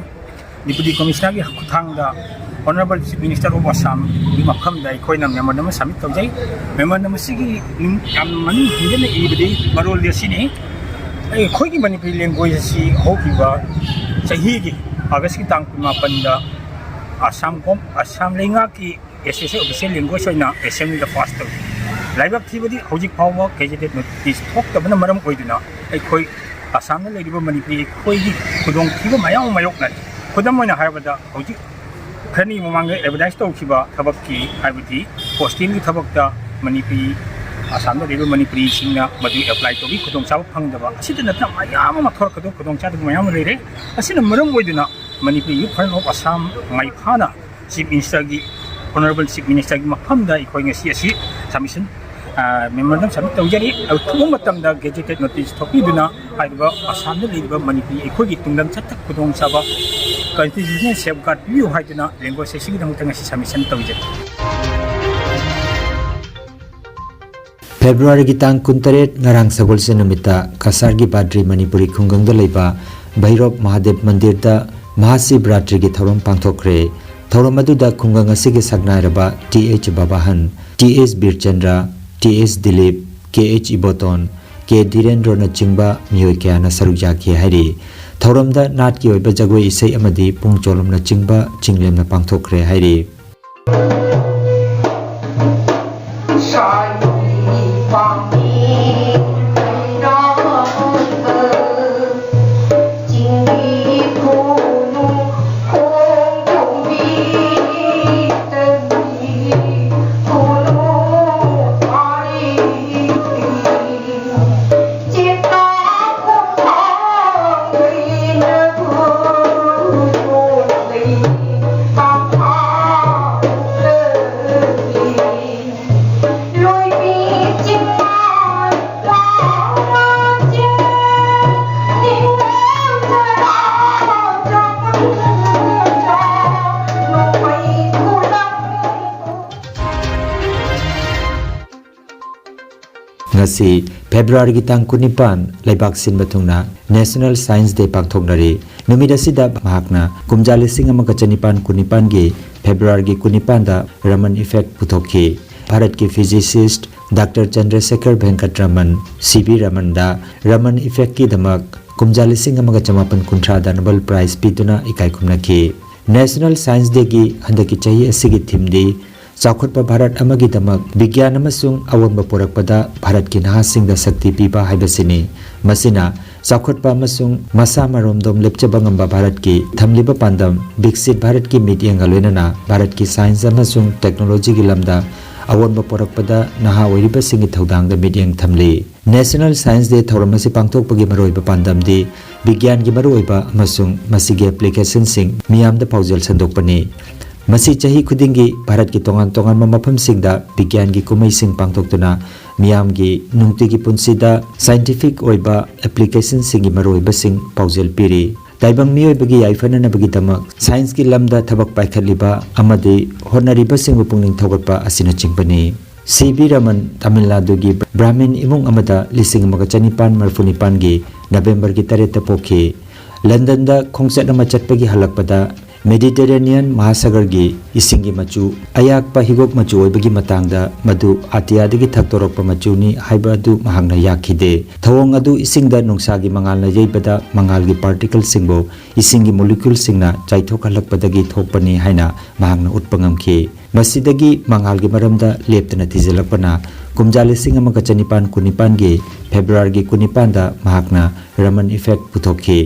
ꯗꯤꯄꯨꯇꯤ ꯀꯃꯤꯁꯅꯔꯒꯤ ꯈꯨꯠꯊꯥꯡꯗ Honourable Chief Minister of Assam ꯒꯤ ꯃꯐꯝꯗ ꯑꯩꯈꯣꯏꯅ ꯃꯦꯃꯣꯔꯦꯟꯗꯝ ꯑꯃ ꯁꯕꯃꯤꯠ ꯇꯧꯖꯩ꯫ ꯃꯦꯃꯣꯔꯦꯟꯗꯝ ꯑꯁꯤꯒꯤ ꯅꯨꯡ-, ꯌꯥꯝ ꯃꯅꯨꯡ ꯍꯟꯖꯤꯟꯅ ꯏꯕꯗꯤ ꯃꯔꯣꯜꯗꯤ ꯑꯁꯤꯅꯤ: ꯑꯩꯈꯣꯏꯒꯤ ꯃꯅꯤꯄꯨꯔꯤ ꯂꯦꯡꯒ꯭ꯋꯦꯖ ꯑꯁꯤ ꯍꯧꯈꯤꯕ ꯆꯍꯤꯒꯤ ꯑꯥꯒꯁꯀꯤ ꯇꯥꯡ ꯀꯨꯟꯃꯥꯄꯟꯗ ꯑꯁꯥꯝ ꯒꯣꯝ-, ꯑꯁꯥꯝ ꯂꯩꯉꯥꯛꯀꯤ ꯑꯦꯁ ꯑꯦꯁ ꯑꯦ ꯑꯣꯐꯤꯁꯤꯌꯦꯜ ꯂꯦꯡꯒ꯭ꯋꯦꯖ ꯑꯣꯏꯅ ꯑꯦꯁꯦꯝꯕ꯭ꯂꯤꯗ ꯄꯥꯁ ꯇꯧꯏ꯫ ꯂꯥꯏꯕꯛ ꯊꯤꯕꯗꯤ ꯍꯧꯖꯤꯛ ꯐꯥꯎꯕ ꯒꯦꯖꯦꯇꯦꯠ ꯅꯣꯇꯤꯁ ꯊꯣꯛꯇꯕꯅ ꯃꯔꯝ ꯑꯣꯏꯗꯨꯅ ꯑꯩꯈꯣꯏ ꯑꯁꯥꯝꯗ ꯂꯩꯔꯤꯕ ꯃꯅꯤꯄꯨꯔꯤ ꯑꯩꯈꯣꯏꯒꯤ ꯈꯨꯗꯣꯡꯊꯤꯕ ꯃꯌꯥꯝ ꯑꯃ ꯃꯥꯌꯣꯛꯅꯔꯤ꯫ ꯈꯨꯗꯝ ꯑꯣꯏꯅ ꯍꯥꯏꯔꯕꯗ, ꯍꯧꯖꯤꯛ ꯈꯔꯅꯤ ꯃꯃꯥꯡꯗ ꯑꯦꯗꯚꯔꯇꯥꯏꯁ ꯇꯧꯈꯤꯕ ꯊꯕꯛꯀꯤ, ꯍꯥꯏꯕꯗꯤ ꯍꯣꯁꯇꯦꯜꯒꯤ ꯊꯕꯛꯇ ꯃꯅꯤꯄꯨꯔꯤ, ꯑꯁꯥꯝꯗ ꯂꯩꯔꯤꯕ ꯃꯅꯤꯄꯨꯔꯤꯁꯤꯡꯅ ꯃꯗꯨ ꯑꯦꯄ꯭ꯂꯥꯏ ꯇꯧꯕꯒꯤ ꯈꯨꯗꯣꯡꯆꯥꯕ ꯐꯪꯗꯕ꯫ ꯑꯁꯤꯇ ꯅꯠꯇꯅ ꯃꯌꯥꯝ ꯑꯃ ꯊꯣꯔꯛꯀꯗꯕ ꯈꯨꯗꯣꯡꯆꯥꯗꯕ ꯃꯌꯥꯝ ꯑꯃ ꯂꯩꯔꯦ꯫ ꯑꯁꯤꯅ ꯃꯔꯝ ꯑꯣꯏꯗꯨꯅ Manipuri youth front of Assam ꯃꯥꯏꯐꯥꯅ chief ꯃꯤꯅꯤꯁꯇꯔꯒꯤ, ꯑꯣꯅꯔꯦꯕꯜ ꯆꯤꯐ ꯃꯤꯅꯤꯁꯇꯔꯒꯤ ꯃꯐꯝꯗ ꯑꯩꯈꯣꯏ ꯉꯁꯤ ꯑꯁꯤ ꯁꯕꯃꯤꯁꯟ, ꯑ, ꯃꯦꯃꯣꯔꯦꯟꯗꯝ ꯁꯕꯃꯤꯠ ꯇꯧꯖꯔꯤ꯫ ꯑꯊꯨꯕ ꯃꯇꯝꯗ ꯒꯦꯖꯦꯇꯦꯠ ꯅꯣꯇꯤꯁ ꯊꯣꯛꯄꯤꯗꯨꯅ ꯍꯥꯏꯔꯤꯕ ꯑꯁꯥꯝꯗ ꯂꯩꯔꯤꯕ ꯃꯅꯤꯄꯨꯔꯤ ꯑꯩꯈꯣꯏꯒꯤ ꯇꯨꯡꯂꯝꯆꯠꯇ ꯈꯨꯗꯣꯡꯆꯥꯕ, ꯀꯟꯁꯇꯤꯇ꯭ꯌꯨꯁꯅꯦꯜ ꯁꯦꯐꯒꯥꯔꯗ ꯄꯤꯕꯤꯌꯨ ꯍꯥꯏꯗꯨꯅ ꯂꯦꯡꯒ꯭ꯋꯦꯖ ꯑꯁꯤꯒꯤꯗꯃꯛꯇ ꯉꯁꯤ ꯁꯕꯃꯤꯁꯟ ꯇꯧꯖꯔꯤ꯫ ꯐꯦꯕ꯭ꯔꯨꯋꯥꯔꯤꯒꯤ ꯇꯥꯡ ꯀꯨꯟꯇꯔꯦꯠ, ꯉꯔꯥꯡ ꯁꯒꯣꯜꯁꯦꯟ ꯅꯨꯃꯤꯠꯇ ꯀꯁꯥꯔꯒꯤ ꯕꯥꯗ꯭ꯔꯤ ꯃꯅꯤꯄꯨꯔꯤ ꯈꯨꯡꯒꯪꯗ ꯂꯩꯕ ꯚꯩꯔꯣꯕ ꯃꯍꯥꯗꯦꯕ ꯃꯟꯗꯤꯔꯗ ꯃꯍꯥꯁꯤꯕꯔꯥꯇ꯭ꯔꯤꯒꯤ ꯊꯧꯔꯝ ꯄꯥꯡꯊꯣꯛꯈ꯭ꯔꯦ꯫ ꯊꯧꯔꯝ ꯑꯗꯨꯗ ꯈꯨꯡꯒꯪ ꯑꯁꯤꯒꯤ ꯁꯛꯅꯥꯏꯔꯕ T H Babahan, T H Birachandra, T H Dilip, K H Ibotom, K ꯙꯤꯔꯦꯟꯗ꯭ꯔꯣꯅꯆꯤꯡꯕ ꯃꯤꯑꯣꯏ ꯀꯌꯥꯅ ꯁꯔꯨꯛ ꯌꯥꯈꯤ ꯍꯥꯏꯔꯤ꯫ ꯊꯧꯔꯝꯗ ꯅꯥꯠꯀꯤ ꯑꯣꯏꯕ ꯖꯒꯣꯏ ꯏꯁꯩ ꯑꯃꯗꯤ ꯄꯨꯡ ꯆꯣꯂꯣꯝꯅꯆꯤꯡꯕ ꯆꯤꯡꯂꯦꯝꯅ ꯄꯥꯡꯊꯣꯛꯈ꯭ꯔꯦ ꯍꯥꯏꯔꯤ꯫ ꯉꯁꯤ ꯐꯦꯕ꯭ꯔꯨꯋꯥꯔꯤꯒꯤ ꯇꯥꯡ ꯀꯨꯟꯅꯤꯄꯥꯟ, ꯂꯩꯕꯥꯛ ꯁꯤꯟꯕ ꯊꯨꯡꯅ National Science Day ꯄꯥꯡꯊꯣꯛꯅꯔꯤ꯫ ꯅꯨꯃꯤꯠ ꯑꯁꯤꯗ ꯃꯍꯥꯛꯅ ꯀꯨꯝꯖꯥ ꯂꯤꯁꯤꯡ ꯑꯃꯒ ꯆꯅꯤꯄꯥꯟ ꯀꯨꯟꯅꯤꯄꯥꯟꯒꯤ ꯐꯦꯕ꯭ꯔꯨꯋꯥꯔꯤꯒꯤ ꯀꯨꯟꯅꯤꯄꯥꯟꯗ Raman Effect ꯄꯨꯊꯣꯛꯈꯤ꯫ ꯚꯥꯔꯠꯀꯤ physicist Doctor ꯆꯟꯗ꯭ꯔꯁꯦꯈꯔ ꯚꯦꯡꯀꯠ Raman, C V ꯔꯃꯟꯗ Raman Effectꯀꯤꯗꯃꯛ ꯀꯨꯝꯖꯥ ꯂꯤꯁꯤꯡ ꯑꯃꯒ ꯆꯃꯥꯄꯟ ꯀꯨꯟꯊ꯭ꯔꯥꯗ Nobel Prize ꯄꯤꯗꯨꯅ ꯏꯀꯥꯏ ꯈꯨꯝꯅꯈꯤ꯫ National Science Dayꯒꯤ ꯍꯟꯗꯛꯀꯤ ꯆꯍꯤ ꯑꯁꯤꯒꯤ themeꯗꯤ ꯆꯥꯎꯈꯠꯄ ꯚꯥꯔꯠ ꯑꯃꯒꯤꯗꯃꯛ ꯕꯤꯒ꯭ꯌꯥꯟ ꯑꯃꯁꯨꯡ ꯑꯑꯣꯟꯕ ꯄꯨꯔꯛꯄꯗ ꯚꯥꯔꯠꯀꯤ ꯅꯍꯥꯁꯤꯡꯗ ꯁꯛꯇꯤ ꯄꯤꯕ ꯍꯥꯏꯕꯁꯤꯅꯤ꯫ ꯃꯁꯤꯅ ꯆꯥꯎꯈꯠꯄ ꯑꯃꯁꯨꯡ ꯃꯁꯥ ꯃꯔꯣꯝꯗꯣꯝ ꯂꯦꯞꯆꯕ ꯉꯝꯕ ꯚꯥꯔꯠꯀꯤ ꯊꯝꯂꯤꯕ ꯄꯥꯟꯗꯝ ꯕꯤꯛꯁꯤꯠ ꯚꯥꯔꯠꯀꯤ ꯃꯤꯠꯌꯦꯡꯒ ꯂꯣꯏꯅꯅ ꯚꯥꯔꯠꯀꯤ science ꯑꯃꯁꯨꯡ technologyꯒꯤ ꯂꯝꯗ ꯑꯑꯣꯟꯕ ꯄꯨꯔꯛꯄꯗ ꯅꯍꯥ ꯑꯣꯏꯔꯤꯕꯁꯤꯡꯒꯤ ꯊꯧꯗꯥꯡꯗ ꯃꯤꯠꯌꯦꯡ ꯊꯝꯂꯤ꯫ National Science Day ꯊꯧꯔꯝ ꯑꯁꯤ ꯄꯥꯡꯊꯣꯛꯄꯒꯤ ꯃꯔꯨꯑꯣꯏꯕ ꯄꯥꯟꯗꯝꯗꯤ ꯕꯤꯒ꯭ꯌꯥꯟꯒꯤ ꯃꯔꯨꯑꯣꯏꯕ ꯑꯃꯁꯨꯡ ꯃꯁꯤꯒꯤ applicationꯁꯤꯡ ꯃꯤꯌꯥꯝꯗ ꯄꯥꯎꯖꯦꯜ ꯁꯟꯗꯣꯛꯄꯅꯤ꯫ ꯃꯁꯤ ꯆꯍꯤ ꯈꯨꯗꯤꯡꯒꯤ ꯚꯥꯔꯠꯀꯤ ꯇꯣꯉꯥꯟ ꯇꯣꯉꯥꯟꯕ ꯃꯐꯝꯁꯤꯡꯗ ꯕꯤꯒ꯭ꯌꯥꯟꯒꯤ ꯀꯨꯝꯍꯩꯁꯤꯡ ꯄꯥꯡꯊꯣꯛꯇꯨꯅ ꯃꯤꯌꯥꯝꯒꯤ ꯅꯨꯡꯇꯤꯒꯤ ꯄꯨꯟꯁꯤꯗ scientific ꯑꯣꯏꯕ applicationꯁꯤꯡꯒꯤ ꯃꯔꯨꯑꯣꯏꯕꯁꯤꯡ ꯄꯥꯎꯖꯦꯜ ꯄꯤꯔꯤ꯫ ꯇꯥꯏꯕꯪ ꯃꯤꯑꯣꯏꯕꯒꯤ ꯌꯥꯏꯐꯅꯅꯕꯒꯤꯗꯃꯛ scienceꯀꯤ ꯂꯝꯗ ꯊꯕꯛ ꯄꯥꯏꯈꯠꯂꯤꯕ ꯑꯃꯗꯤ ꯍꯣꯠꯅꯔꯤꯕꯁꯤꯡꯕꯨ ꯄꯨꯛꯅꯤꯡ ꯊꯧꯒꯠꯄ ꯑꯁꯤꯅꯆꯤꯡꯕꯅꯤ꯫ ꯁꯤ ꯚꯤ ꯔꯃꯟ ꯇꯥꯃꯤꯜ ꯅꯥꯗꯨꯒꯤ ꯕ꯭ꯔꯥꯍꯃꯤꯟ ꯏꯃꯨꯡ ꯑꯃꯗ ꯂꯤꯁꯤꯡ ꯑꯃꯒ ꯆꯅꯤꯄꯥꯟ ꯃꯔꯤꯐꯨ ꯅꯤꯄꯥꯟꯒꯤ ꯅꯕꯦꯝꯕꯔꯒꯤ ꯇꯔꯦꯠꯇ ꯄꯣꯛꯈꯤ꯫ ꯂꯟꯗꯟꯗ ꯈꯣꯡꯆꯠ ꯑꯃ ꯆꯠꯄꯒꯤ ꯍꯜꯂꯛꯄꯗ Mediterranean ꯃꯍꯥꯁꯥꯒꯔꯒꯤ ꯏꯁꯤꯡꯒꯤ ꯃꯆꯨ ꯑꯌꯥꯛꯄ ꯍꯤꯒꯣꯛ ꯃꯆꯨ ꯑꯣꯏꯕꯒꯤ ꯃꯇꯥꯡꯗ ꯃꯗꯨ ꯑꯇꯤꯌꯥꯗꯒꯤ ꯊꯛꯇꯣꯔꯛꯄ ꯃꯆꯨꯅꯤ ꯍꯥꯏꯕ ꯑꯗꯨ ꯃꯍꯥꯛꯅ ꯌꯥꯈꯤꯗꯦ꯫ ꯊꯧꯑꯣꯡ ꯑꯗꯨ ꯏꯁꯤꯡꯗ ꯅꯨꯡꯁꯥꯒꯤ ꯃꯉꯥꯜꯅ ꯌꯩꯕꯗ ꯃꯉꯥꯜꯒꯤ particleꯁꯤꯡꯕꯨ ꯏꯁꯤꯡꯒꯤ moleculeꯁꯤꯡꯅ ꯆꯥꯏꯊꯣꯛꯍꯜꯂꯛꯄꯗꯒꯤ ꯊꯣꯛꯄꯅꯤ ꯍꯥꯏꯅ ꯃꯍꯥꯛꯅ ꯎꯠꯄ ꯉꯝꯈꯤ꯫ ꯃꯁꯤꯗꯒꯤ ꯃꯉꯥꯜꯒꯤ ꯃꯔꯝꯗ ꯂꯦꯞꯇꯅ ꯊꯤꯖꯤꯜꯂꯛꯄꯅ ꯀꯨꯝꯖꯥ ꯂꯤꯁꯤꯡ ꯑꯃꯒ ꯆꯅꯤꯄꯥꯟ ꯀꯨꯟꯅꯤꯄꯥꯟꯒꯤ ꯐꯦꯕ꯭ꯔꯨꯋꯥꯔꯤꯒꯤ ꯀꯨꯟꯅꯤꯄꯥꯟꯗ ꯃꯍꯥꯛꯅ Raman Effect ꯄꯨꯊꯣꯛꯈꯤ꯫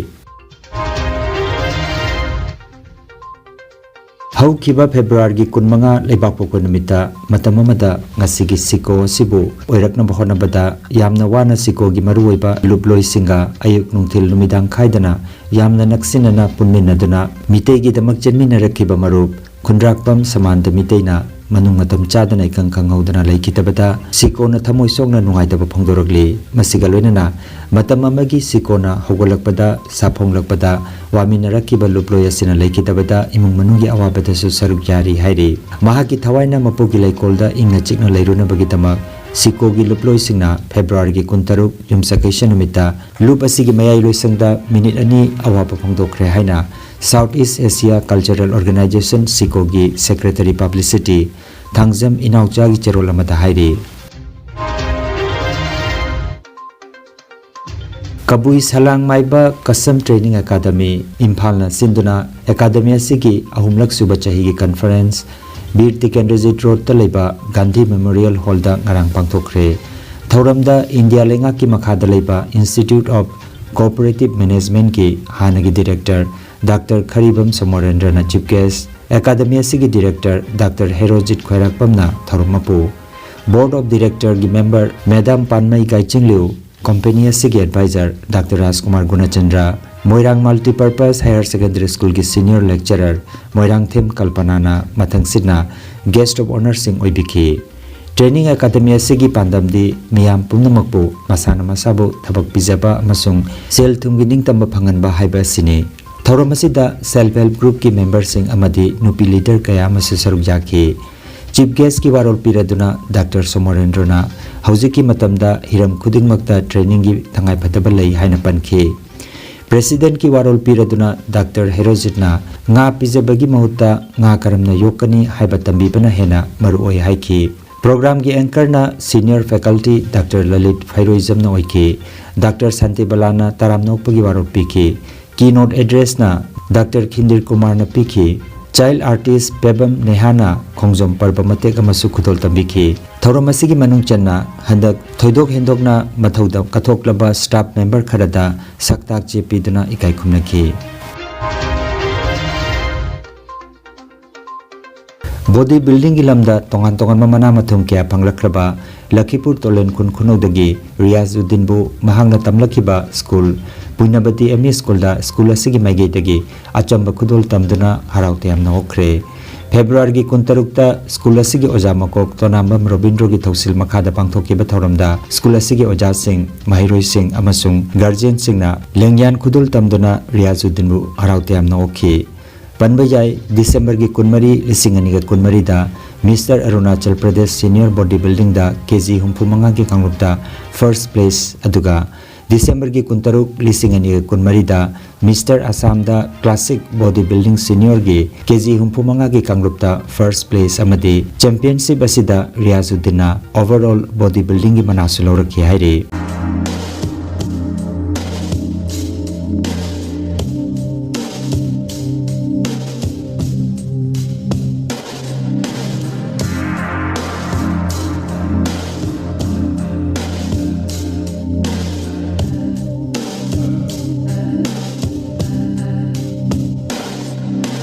ꯍꯧꯈꯤꯕ ꯐꯦꯕ꯭ꯔꯨꯋꯥꯔꯤꯒꯤ ꯀꯨꯟꯃꯉꯥ ꯂꯩꯕꯥꯛꯄꯣꯛꯄ ꯅꯨꯃꯤꯠꯇ ꯃꯇꯝ ꯑꯃꯗ ꯉꯁꯤꯒꯤ ꯁꯤꯀꯣ ꯑꯁꯤꯕꯨ ꯑꯣꯏꯔꯛꯅꯕ ꯍꯣꯠꯅꯕꯗ ꯌꯥꯝꯅ ꯋꯥꯅ ꯁꯤꯀꯣꯒꯤ ꯃꯔꯨꯑꯣꯏꯕ ꯂꯨꯞꯂꯣꯏꯁꯤꯡꯒ ꯑꯌꯨꯛ ꯅꯨꯡꯊꯤꯜ ꯅꯨꯃꯤꯗꯥꯡ ꯈꯥꯏꯗꯅ ꯌꯥꯝꯅ ꯅꯛꯁꯤꯟꯅꯅ ꯄꯨꯟꯃꯤꯟꯅꯗꯨꯅ ꯃꯤꯇꯩꯒꯤꯗꯃꯛ ꯆꯦꯟꯃꯤꯟꯅꯔꯛꯈꯤꯕ ꯃꯔꯨꯞ ꯈꯨꯟꯗ꯭ꯔꯥꯛꯄꯝ ꯁꯃꯥꯟꯇ ꯃꯤꯇꯩꯅ ꯃꯅꯨꯡ ꯃꯇꯝ ꯆꯥꯗꯅ ꯏꯈꯪ ꯈꯪꯍꯧꯗꯅ ꯂꯩꯈꯤꯗꯕꯗ ꯁꯤꯀꯣꯅ ꯊꯃꯣꯏ ꯁꯣꯛꯅ ꯅꯨꯡꯉꯥꯏꯇꯕ ꯐꯣꯡꯗꯣꯔꯛꯂꯤ꯫ ꯃꯁꯤꯒ ꯂꯣꯏꯅꯅ ꯃꯇꯝ ꯑꯃꯒꯤ ꯁꯤꯀꯣꯅ ꯍꯧꯒꯠꯂꯛꯄꯗ, ꯁꯥꯐꯣꯡꯂꯛꯄꯗ ꯋꯥꯃꯤꯟꯅꯔꯛꯈꯤꯕ ꯂꯨꯞꯂꯣꯏ ꯑꯁꯤꯅ ꯂꯩꯈꯤꯗꯕꯗ ꯏꯃꯨꯡ ꯃꯅꯨꯡꯒꯤ ꯑꯋꯥꯕꯗꯁꯨ ꯁꯔꯨꯛ ꯌꯥꯔꯤ ꯍꯥꯏꯔꯤ꯫ ꯃꯍꯥꯛꯀꯤ ꯊꯋꯥꯏꯅ ꯃꯄꯨꯒꯤ ꯂꯩꯀꯣꯜꯗ ꯏꯪꯅ ꯆꯤꯛꯅ ꯂꯩꯔꯨꯅꯕꯒꯤꯗꯃꯛ ꯁꯤꯀꯣꯒꯤ ꯂꯨꯞꯂꯣꯏꯁꯤꯡꯅ ꯐꯦꯕ꯭ꯔꯨꯋꯥꯔꯤꯒꯤ ꯀꯨꯟꯇꯔꯨꯛ ꯌꯨꯝꯁꯀꯩꯁ ꯅꯨꯃꯤꯠꯇ ꯂꯨꯞ ꯑꯁꯤꯒꯤ ꯃꯌꯥꯏ ꯂꯣꯏꯁꯪꯗ ꯃꯤꯅꯤꯠ ꯑꯅꯤ ꯑꯋꯥꯕ ꯐꯣꯡꯗꯣꯛꯈ꯭ꯔꯦ ꯍꯥꯏꯅ South East Asia Cultural Organization, ꯁꯤꯀꯣꯒꯤ secretary publicity Thangjam ꯏꯅꯥꯎꯆꯥꯒꯤ ꯆꯦꯔꯣꯜ ꯑꯃꯗ ꯍꯥꯏꯔꯤ꯫ ꯀꯕꯨꯏ ꯁꯂꯥꯡ ꯃꯥꯏꯕ Custom Training Academy, ꯏꯝꯐꯥꯜꯅ ꯁꯤꯟꯗꯨꯅ ꯑꯦꯀꯥꯗꯃꯤ ꯑꯁꯤꯒꯤ ꯑꯍꯨꯝꯂꯛ ꯁꯨꯕ ꯆꯍꯤꯒꯤ conference ꯕꯤꯔ ꯇꯤꯀꯦꯟꯗ꯭ꯔꯖꯤꯠ ꯔꯣꯗꯇ ꯂꯩꯕ ꯒꯥꯟꯙꯤ ꯃꯦꯃꯣꯔꯤꯌꯦꯜ ꯍꯣꯜꯗ ꯉꯔꯥꯡ ꯄꯥꯡꯊꯣꯛꯈ꯭ꯔꯦ꯫ ꯊꯧꯔꯝꯗ ꯏꯟꯗꯤꯌꯥ ꯂꯩꯉꯥꯛꯀꯤ ꯃꯈꯥꯗ ꯂꯩꯕ Institute of Cooperative Managementꯀꯤ ꯍꯥꯟꯅꯒꯤ director ꯗꯥꯛꯇꯔ ꯈꯔꯤꯕꯝ ꯁꯣꯃꯣꯔꯦꯟꯗ꯭ꯔꯅ chief guest, ꯑꯦꯀꯥꯗꯃꯤ ꯑꯁꯤꯒꯤ director ꯗꯥꯛꯇꯔ ꯍꯦꯔꯣꯖꯤꯠ ꯈ꯭ꯋꯥꯏꯔꯥꯛꯄꯝꯅ ꯊꯧꯔꯝ ꯃꯄꯨ, board of directorꯒꯤ member madam Panmei Gaichinliu, company ꯑꯁꯤꯒꯤ advisor doctor Rajkumar Gunachandra, Moirang Multipurpose Higher Secondary Schoolꯒꯤ senior lecturer ꯃꯣꯏꯔꯥꯡꯊꯦꯝ ꯀꯜꯄꯅꯥꯅ ꯃꯊꯪꯁꯤꯠꯅ guest of honourꯁꯤꯡ ꯑꯣꯏꯕꯤꯈꯤ꯫ Training Academy ꯑꯁꯤꯒꯤ ꯄꯥꯟꯗꯝꯗꯤ ꯃꯤꯌꯥꯝ ꯄꯨꯝꯅꯃꯛꯄꯨ ꯃꯁꯥꯅ ꯃꯁꯥꯕꯨ ꯊꯕꯛ ꯄꯤꯖꯕ ꯑꯃꯁꯨꯡ ꯁꯦꯜ ꯊꯨꯝꯒꯤ ꯅꯤꯡꯇꯝꯕ ꯐꯪꯍꯟꯕ ꯍꯥꯏꯕ ꯑꯁꯤꯅꯤ꯫ ꯊꯧꯔꯝ ꯑꯁꯤꯗ self help groupꯀꯤ memberꯁꯤꯡ ꯑꯃꯗꯤ ꯅꯨꯄꯤ leader ꯀꯌꯥ ꯑꯃꯁꯨ ꯁꯔꯨꯛ ꯌꯥꯈꯤ꯫ Chief guestꯀꯤ ꯋꯥꯔꯣꯜ ꯄꯤꯔꯗꯨꯅ ꯗꯥꯛꯇꯔ ꯁꯣꯃꯣꯔꯦꯟꯗ꯭ꯔꯣꯅ ꯍꯧꯖꯤꯛꯀꯤ ꯃꯇꯝꯗ ꯍꯤꯔꯝ ꯈꯨꯗꯤꯡꯃꯛꯇ trainingꯒꯤ ꯇꯉꯥꯏꯐꯗꯕ ꯂꯩ ꯍꯥꯏꯅ ꯄꯟꯈꯤ꯫ Presidentꯀꯤ ꯋꯥꯔꯣꯜ ꯄꯤꯔꯗꯨꯅ ꯗꯥꯛꯇꯔ ꯍꯦꯔꯣꯖꯤꯠꯅ ꯉꯥ ꯄꯤꯖꯕꯒꯤ ꯃꯍꯨꯠꯇ ꯉꯥ ꯀꯔꯝꯅ ꯌꯣꯛꯀꯅꯤ ꯍꯥꯏꯕ ꯇꯝꯕꯤꯕꯅ ꯍꯦꯟꯅ ꯃꯔꯨꯑꯣꯏ ꯍꯥꯏꯈꯤ꯫ Programꯒꯤ anchorꯅ senior faculty ꯗꯥꯛꯇꯔ ꯂꯂꯤꯠ ꯐꯩꯔꯣꯏꯖꯝꯅ ꯑꯣꯏꯈꯤ꯫ ꯗꯥꯛꯇꯔ ꯁꯥꯟꯇꯤꯕꯂꯥꯅ ꯇꯔꯥꯝꯅ ꯑꯣꯛꯄꯒꯤ ꯋꯥꯔꯣꯜ ꯄꯤꯈꯤ꯫ Keynote addressꯅ ꯗꯥꯛꯇꯔ ꯈꯤꯟꯗꯤꯔ ꯀꯨꯃꯥꯔꯅ ꯄꯤꯈꯤ꯫ Child artist ꯄꯦꯕꯝ ꯅꯦꯍꯥꯅ ꯈꯣꯡꯖꯣꯝ ꯄꯔꯕ ꯃꯇꯦꯛ ꯑꯃꯁꯨ ꯈꯨꯗꯣꯜ ꯇꯝꯕꯤꯈꯤ꯫ ꯊꯧꯔꯝ ꯑꯁꯤꯒꯤ ꯃꯅꯨꯡ ꯆꯟꯅ ꯍꯟꯗꯛ ꯊꯣꯏꯗꯣꯛ ꯍꯦꯟꯗꯣꯛꯅ ꯃꯊꯧꯗ ꯀꯠꯊꯣꯛꯂꯕ staff member ꯈꯔꯗ ꯁꯛꯇꯥꯛ ꯆꯦ ꯄꯤꯗꯨꯅ ꯏꯀꯥꯏ ꯈꯨꯝꯅꯈꯤ꯫ Body buildingꯒꯤ ꯂꯝꯗ ꯇꯣꯉꯥꯟ ꯇꯣꯉꯥꯟꯕ ꯃꯅꯥ ꯃꯊꯨꯝ ꯀꯌꯥ ꯐꯪꯂꯛꯈ꯭ꯔꯕ ꯂꯈꯤꯄꯨꯔ ꯇꯣꯂꯦꯟ ꯈꯨꯟ ꯈꯨꯅꯧꯗꯒꯤ ꯔꯤꯌꯥꯖꯨꯗꯤꯟꯕꯨ ꯃꯍꯥꯛꯅ ꯇꯝꯂꯛꯈꯤꯕ ꯁ꯭ꯀꯨꯜ ꯄꯨꯏꯅꯕꯇꯤ M E schoolꯗ ꯁ꯭ꯀꯨꯜ ꯑꯁꯤꯒꯤ ꯃꯥꯏꯀꯩꯗꯒꯤ ꯑꯆꯝꯕ ꯈꯨꯗꯣꯜ ꯇꯝꯗꯨꯅ ꯍꯔꯥꯎ ꯇꯌꯥꯝꯅ ꯑꯣꯛꯈ꯭ꯔꯦ꯫ ꯐꯦꯕ꯭ꯔꯨꯋꯥꯔꯤꯒꯤ ꯀꯨꯟꯇꯔꯨꯛꯇ ꯁ꯭ꯀꯨꯜ ꯑꯁꯤꯒꯤ ꯑꯣꯖꯥ ꯃꯀꯣꯛ ꯇꯣꯅꯥꯝꯕꯝ ꯔꯣꯕꯤꯟꯗ꯭ꯔꯣꯒꯤ ꯊꯧꯁꯤꯜ ꯃꯈꯥꯗ ꯄꯥꯡꯊꯣꯛꯈꯤꯕ ꯊꯧꯔꯝꯗ ꯁ꯭ꯀꯨꯜ ꯑꯁꯤꯒꯤ ꯑꯣꯖꯥꯁꯤꯡ, ꯃꯍꯩꯔꯣꯏꯁꯤꯡ ꯑꯃꯁꯨꯡ guardianꯁꯤꯡꯅ ꯂꯦꯡꯌꯥꯟ ꯈꯨꯗꯣꯜ ꯇꯝꯗꯨꯅ ꯔꯤꯌꯥꯖꯨꯗꯤꯟꯕꯨ ꯍꯔꯥꯎ ꯇꯌꯥꯝꯅ ꯑꯣꯛꯈꯤ꯫ ꯄꯟꯕ ꯌꯥꯏ, ꯗꯤꯁꯦꯝꯕꯔꯒꯤ ꯀꯨꯟꯃꯔꯤ, ꯂꯤꯁꯤꯡ ꯑꯅꯤꯒ ꯀꯨꯟꯃꯔꯤꯗ Mister Arunachal Pradesh Senior Body Buildingꯗ ꯀꯦ ꯖꯤ ꯍꯨꯝꯐꯨ ꯃꯉꯥꯒꯤ ꯀꯥꯡꯂꯨꯞꯇ first place, ꯑꯗꯨꯒ ꯗꯤꯁꯦꯝꯕꯔꯒꯤ ꯀꯨꯟꯇꯔꯨꯛ, ꯂꯤꯁꯤꯡ ꯑꯅꯤꯒ ꯀꯨꯟꯃꯔꯤꯗ Mister Assamꯗ Classic Body Building Seniorꯒꯤ ꯀꯦ ꯖꯤ ꯍꯨꯝꯐꯨ ꯃꯉꯥꯒꯤ ꯀꯥꯡꯂꯨꯞꯇ first place ꯑꯃꯗꯤ championship ꯑꯁꯤꯗ ꯔꯤꯌꯥꯖꯨꯗꯤꯟꯅ overall body buildingꯒꯤ ꯃꯅꯥꯁꯨ ꯂꯧꯔꯛꯈꯤ ꯍꯥꯏꯔꯤ꯫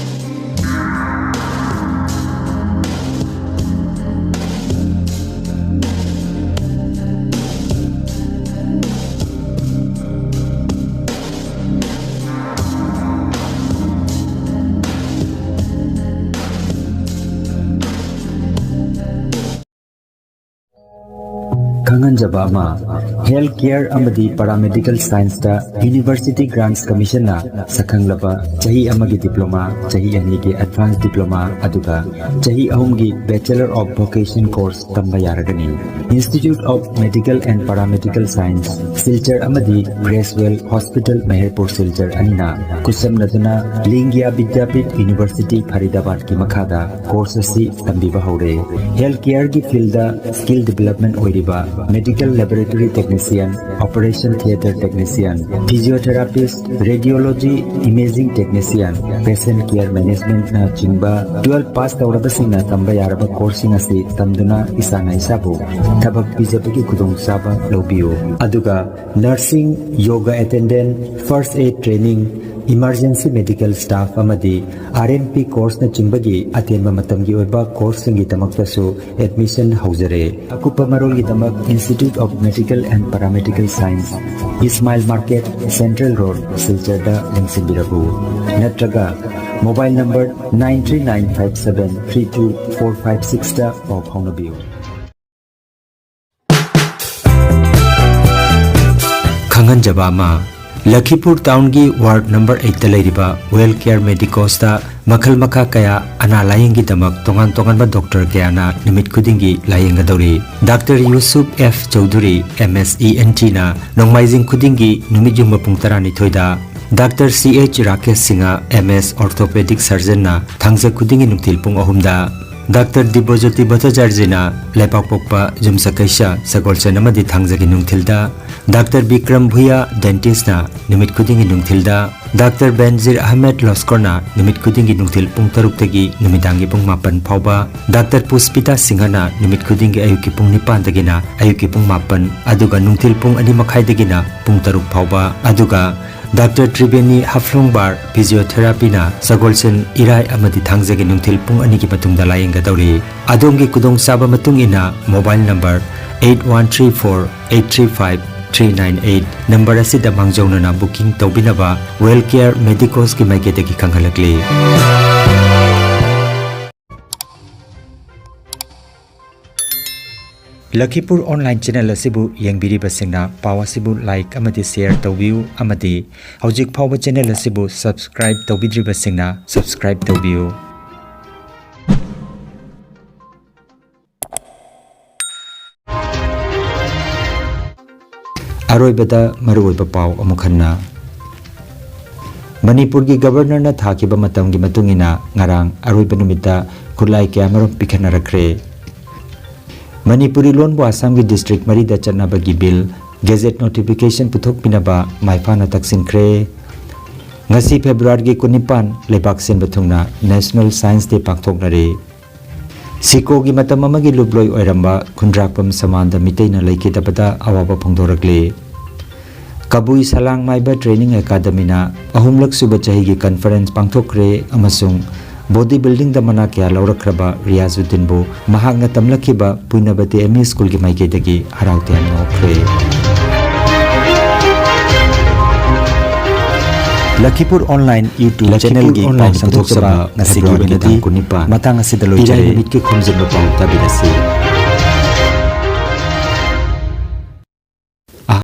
ꯈꯪꯍꯟꯖꯕ ꯑꯃ, health care ꯑꯃꯗꯤ paramedical scienceꯇ University Grants Commissionꯅ ꯁꯛꯈꯪꯂꯕ ꯆꯍꯤ ꯑꯃꯒꯤ diploma, ꯆꯍꯤ ꯑꯅꯤꯒꯤ advanced diploma, ꯑꯗꯨꯒ ꯆꯍꯤ ꯑꯍꯨꯝꯒꯤ Bachelor of Vocation course ꯇꯝꯕ ꯌꯥꯔꯒꯅꯤ꯫ Institute of Medical and Paramedical Science, Silchar ꯑꯃꯗꯤ Creswell Hospital, ꯃꯍꯦꯔꯄꯨꯔ ꯁꯤꯜꯆꯔ ꯑꯅꯤꯅ ꯈꯨꯠꯁꯝꯅꯗꯨꯅ ꯂꯤꯡꯒꯤꯌꯥ ꯕꯤꯗ꯭ꯌꯥꯄꯤꯊ University, ꯐꯔꯤꯗꯥꯕꯥꯗꯀꯤ ꯃꯈꯥꯗ course ꯑꯁꯤ ꯇꯝꯕꯤꯕ ꯍꯧꯔꯦ꯫ Health careꯒꯤ fieldꯗ skill development ꯑꯣꯏꯔꯤꯕ medical laboratory technician, operation theatre technician, physiotherapist, radiology, imaging technician, patient care managementꯅ ꯆꯤꯡꯕ twelve pass ꯇꯧꯔꯕꯁꯤꯡꯅ ꯇꯝꯕ ꯌꯥꯔꯕ courseꯁꯤꯡ ꯑꯁꯤ ꯇꯝꯗꯨꯅ ꯏꯁꯥꯅ ꯏꯁꯥꯕꯨ ꯊꯕꯛ ꯄꯤꯖꯕꯒꯤ ꯈꯨꯗꯣꯡꯆꯥꯕ ꯂꯧꯕꯤꯌꯨ꯫ ꯑꯗꯨꯒ nursing, yoga attendant, first aid training, emergency medical staff ꯑꯃꯗꯤ R M P courseꯅꯆꯤꯡꯕꯒꯤ ꯑꯇꯦꯟꯕ ꯃꯇꯝꯒꯤ ꯑꯣꯏꯕ courseꯁꯤꯡꯒꯤꯗꯃꯛꯇꯁꯨ admission ꯍꯧꯖꯔꯦ꯫ ꯑꯀꯨꯞꯄ ꯃꯔꯣꯜꯒꯤꯗꯃꯛ Institute of Medical and Paramedical Science, Ismail Market, Central Road, ꯁꯤꯜꯆꯔꯗ ꯂꯦꯡꯁꯤꯟꯕꯤꯔꯛꯎ꯫ ꯅꯠꯇ꯭ꯔꯒ mobile number nine three nine five seven three two four five sixꯇ ꯄꯥꯎ ꯐꯥꯎꯅꯕꯤꯌꯨ꯫ ꯈꯪꯍꯟꯖꯕ ꯑꯃ, ꯂꯈꯤꯄꯨꯔ ꯇꯥꯎꯟꯒꯤ ward number ꯑꯩꯠꯇ ꯂꯩꯔꯤꯕ ꯋꯦꯜ ꯀꯦꯌꯔ ꯃꯦꯗꯤꯀꯣꯁꯇ ꯃꯈꯜ ꯃꯈꯥ ꯀꯌꯥ ꯑꯅꯥ ꯂꯥꯌꯦꯡꯒꯤꯗꯃꯛ ꯇꯣꯉꯥꯟ ꯇꯣꯉꯥꯟꯕ ꯗꯣꯛꯇꯔ ꯀꯌꯥꯅ ꯅꯨꯃꯤꯠ ꯈꯨꯗꯤꯡꯒꯤ ꯂꯥꯌꯦꯡꯒꯗꯧꯔꯤ꯫ Doctor Yusuf F Chowdhury, M S E N ꯇꯤꯅ ꯅꯣꯡꯃꯥꯏꯖꯤꯡ ꯈꯨꯗꯤꯡꯒꯤ ꯅꯨꯃꯤꯠ ꯌꯨꯡꯕ ꯄꯨꯡ ꯇꯔꯥꯅꯤꯊꯣꯏꯗ, doctor C H Rakesh Singh, M S orthopaedic ꯁꯔꯖꯟꯅ ꯊꯥꯡꯖ ꯈꯨꯗꯤꯡꯒꯤ ꯅꯨꯡꯊꯤꯜ ꯄꯨꯡ ꯑꯍꯨꯝꯗ, ꯗꯥꯛꯇꯔ ꯗꯤꯕ꯭ꯔꯖꯣꯇꯤ ꯚꯠꯇꯥꯆꯥꯔꯖꯤꯅ ꯂꯩꯕꯥꯛꯄꯣꯛꯄ ꯌꯨꯝꯁꯀꯩꯁ ꯁꯒꯣꯜꯁꯦꯟ ꯑꯃꯗꯤ ꯊꯥꯡꯖꯒꯤ ꯅꯨꯡꯊꯤꯜꯗ, ꯗꯥꯛꯇꯔ ꯕꯤꯀ꯭ꯔꯝ ꯚꯨꯌꯥ ꯗꯦꯟꯇꯤꯁꯅ ꯅꯨꯃꯤꯠ ꯈꯨꯗꯤꯡꯒꯤ ꯅꯨꯡꯊꯤꯜꯗ, ꯗꯥꯛꯇꯔ ꯕꯦꯟꯖꯤꯔ ꯑꯍꯃꯦꯗ ꯂꯣꯁꯀꯣꯔꯅ ꯅꯨꯃꯤꯠ ꯈꯨꯗꯤꯡꯒꯤ ꯅꯨꯡꯊꯤꯜ ꯄꯨꯡ ꯇꯔꯨꯛꯇꯒꯤ ꯅꯨꯃꯤꯗꯥꯡꯒꯤ ꯄꯨꯡ ꯃꯥꯄꯟ ꯐꯥꯎꯕ, ꯗꯥꯛꯇꯔ ꯄꯨꯁꯄꯤꯇꯥ ꯁꯤꯡꯍꯅ ꯅꯨꯃꯤꯠ ꯈꯨꯗꯤꯡꯒꯤ ꯑꯌꯨꯛꯀꯤ ꯄꯨꯡ ꯅꯤꯄꯥꯟꯗꯒꯤꯅ ꯑꯌꯨꯛꯀꯤ ꯄꯨꯡ ꯃꯥꯄꯟ, ꯑꯗꯨꯒ ꯅꯨꯡꯊꯤꯜ ꯄꯨꯡ ꯑꯅꯤ ꯃꯈꯥꯏꯗꯒꯤꯅ ꯄꯨꯡ ꯇꯔꯨꯛ ꯐꯥꯎꯕ, ꯑꯗꯨꯒ ꯗꯥꯛꯇꯔ ꯇ꯭ꯔꯤꯕꯦꯅꯤ ꯍꯐ꯭ꯂꯣꯡꯕꯥꯔ ꯐꯤꯖꯤꯑꯣꯊꯦꯔꯥꯄꯤꯅ ꯁꯒꯣꯜꯁꯦꯟ, ꯏꯔꯥꯏ ꯑꯃꯗꯤ ꯊꯥꯡꯖꯒꯤ ꯅꯨꯡꯊꯤꯜ ꯄꯨꯡ ꯑꯅꯤꯒꯤ ꯃꯇꯨꯡꯗ ꯂꯥꯌꯦꯡꯒꯗꯧꯔꯤ꯫ ꯑꯗꯣꯝꯒꯤ ꯈꯨꯗꯣꯡꯆꯥꯕ ꯃꯇꯨꯡ ꯏꯟꯅ mobile number eight one three four eight three five three nine eight number ꯑꯁꯤꯗ ꯃꯥꯡꯖꯧꯅꯅ ꯕꯨꯀꯤꯡ ꯇꯧꯕꯤꯅꯕ ꯋꯦꯜ ꯀꯦꯌꯔ ꯃꯦꯗꯤꯀꯣꯁꯀꯤ ꯃꯥꯏꯀꯩꯗꯒꯤ ꯈꯪꯍꯜꯂꯛꯂꯤ꯫ ꯂꯈꯤꯄꯨꯔ ꯑꯣꯟꯂꯥꯏꯟ ꯆꯦꯅꯦꯜ ꯑꯁꯤꯕꯨ ꯌꯦꯡꯕꯤꯔꯤꯕꯁꯤꯡꯅ ꯄꯥꯎ ꯑꯁꯤꯕꯨ ꯂꯥꯏꯛ ꯑꯃꯗꯤ ꯁꯦꯌꯔ ꯇꯧꯕꯤꯌꯨ, ꯑꯃꯗꯤ ꯍꯧꯖꯤꯛ ꯐꯥꯎꯕ ꯆꯦꯅꯦꯜ ꯑꯁꯤꯕꯨ ꯁꯕꯁꯀ꯭ꯔꯥꯏꯕ ꯇꯧꯕꯤꯗ꯭ꯔꯤꯕꯁꯤꯡꯅ ꯁꯕꯁꯀ꯭ꯔꯥꯏꯕ ꯇꯧꯕꯤꯌꯨ꯫ ꯑꯔꯣꯏꯕꯗ ꯃꯔꯨꯑꯣꯏꯕ ꯄꯥꯎ ꯑꯃꯨꯛ ꯍꯟꯅ꯫ ꯃꯅꯤꯄꯨꯔꯒꯤ ꯒꯕꯔꯅꯔꯅ ꯊꯥꯈꯤꯕ ꯃꯇꯝꯒꯤ ꯃꯇꯨꯡ ꯏꯟꯅ ꯉꯔꯥꯡ ꯑꯔꯣꯏꯕ ꯅꯨꯃꯤꯠꯇ ꯈꯨꯠꯂꯥꯏ ꯀꯌꯥꯃꯔꯨꯝ ꯄꯤꯈꯠꯅꯔꯛꯈ꯭ꯔꯦ꯫ ꯃꯅꯤꯄꯨꯔꯤ ꯂꯣꯟꯕꯨ ꯑꯁꯥꯝꯒꯤ ꯗꯤꯁꯇ꯭ꯔꯤꯛ ꯃꯔꯤꯗ ꯆꯠꯅꯕꯒꯤ ꯕꯤꯜ, ꯒꯦꯖꯦꯠ ꯅꯣꯇꯤꯐꯤꯀꯦꯁꯟ ꯄꯨꯊꯣꯛꯄꯤꯅꯕ ꯃꯥꯏ ꯄꯥꯛꯅ ꯇꯛꯁꯤꯟꯈ꯭ꯔꯦ꯫ ꯉꯁꯤ ꯐꯦꯕ꯭ꯔꯨꯋꯥꯔꯤꯒꯤ ꯀꯨꯟꯅꯤꯄꯥꯟ, ꯂꯩꯕꯥꯛ ꯁꯤꯟꯕ ꯊꯨꯡꯅ ꯅꯦꯁꯅꯦꯜ ꯁꯥꯏꯟꯁ ꯗꯦ ꯄꯥꯡꯊꯣꯛꯅꯔꯦ꯫ ꯁꯤꯀꯣꯒꯤ ꯃꯇꯝ ꯑꯃꯒꯤ ꯂꯨꯞꯂꯣꯏ ꯑꯣꯏꯔꯝꯕ ꯈꯨꯟꯗ꯭ꯔꯥꯛꯄꯝ ꯁꯃꯥꯟꯗ ꯃꯤꯇꯩꯅ ꯂꯩꯈꯤꯗꯕꯗ ꯑꯋꯥꯕ ꯐꯣꯡꯗꯣꯔꯛꯂꯦ꯫ ꯀꯕꯨꯏ ꯁꯂꯥꯡ ꯃꯥꯏꯕ ꯇ꯭ꯔꯦꯅꯤꯡ ꯑꯦꯀꯥꯗꯃꯤꯅ ꯑꯍꯨꯝꯂꯛ ꯁꯨꯕ ꯆꯍꯤꯒꯤ ꯀꯟꯐꯔꯦꯟꯁ ꯄꯥꯡꯊꯣꯛꯈ꯭ꯔꯦ ꯑꯃꯁꯨꯡ ꯕꯣꯗꯤ ꯕꯤꯜꯗꯤꯡꯗ ꯃꯅꯥ ꯀꯌꯥ ꯂꯧꯔꯛꯈ꯭ꯔꯕ ꯔꯤꯌꯥꯖꯨꯗꯤꯟꯕꯨ ꯃꯍꯥꯛꯅ ꯇꯝꯂꯛꯈꯤꯕ ꯄꯨꯏꯅꯕꯇꯤ ꯑꯦꯝ ꯏ ꯁ꯭ꯀꯨꯜꯒꯤ ꯃꯥꯏꯀꯩꯗꯒꯤ ꯍꯔꯥꯎ ꯇꯌꯥꯝꯅ ꯑꯣꯛꯈ꯭ꯔꯦ꯫ ꯂꯈꯤꯄꯨꯔ ꯑꯣꯟꯂꯥꯏꯟ ꯌꯨꯇ꯭ꯌꯨꯕ ꯂꯈꯤꯄꯨꯔ ꯆꯦꯅꯦꯜꯒꯤ ꯑꯣꯟꯂꯥꯏꯟ ꯄꯥꯎ ꯁꯟꯗꯣꯛꯆꯕ ꯄꯨꯊꯣꯛꯆꯕ ꯉꯁꯤꯒꯤ ꯐꯦꯕ꯭ꯔꯨꯋꯥꯔꯤ ꯑꯣꯏꯅꯗꯤ ꯇꯥꯡ ꯀꯨꯟꯅꯤꯄꯥꯟ, ꯃꯇꯥꯡ ꯑꯁꯤꯗ ꯂꯣꯏꯖꯔꯦ꯫ ꯏꯔꯥꯏ ꯅꯨꯃꯤꯠꯀꯤ ꯈꯣꯝꯖꯤꯟꯕ ꯄꯥꯎ ꯇꯥꯕꯤꯔꯁꯤ꯫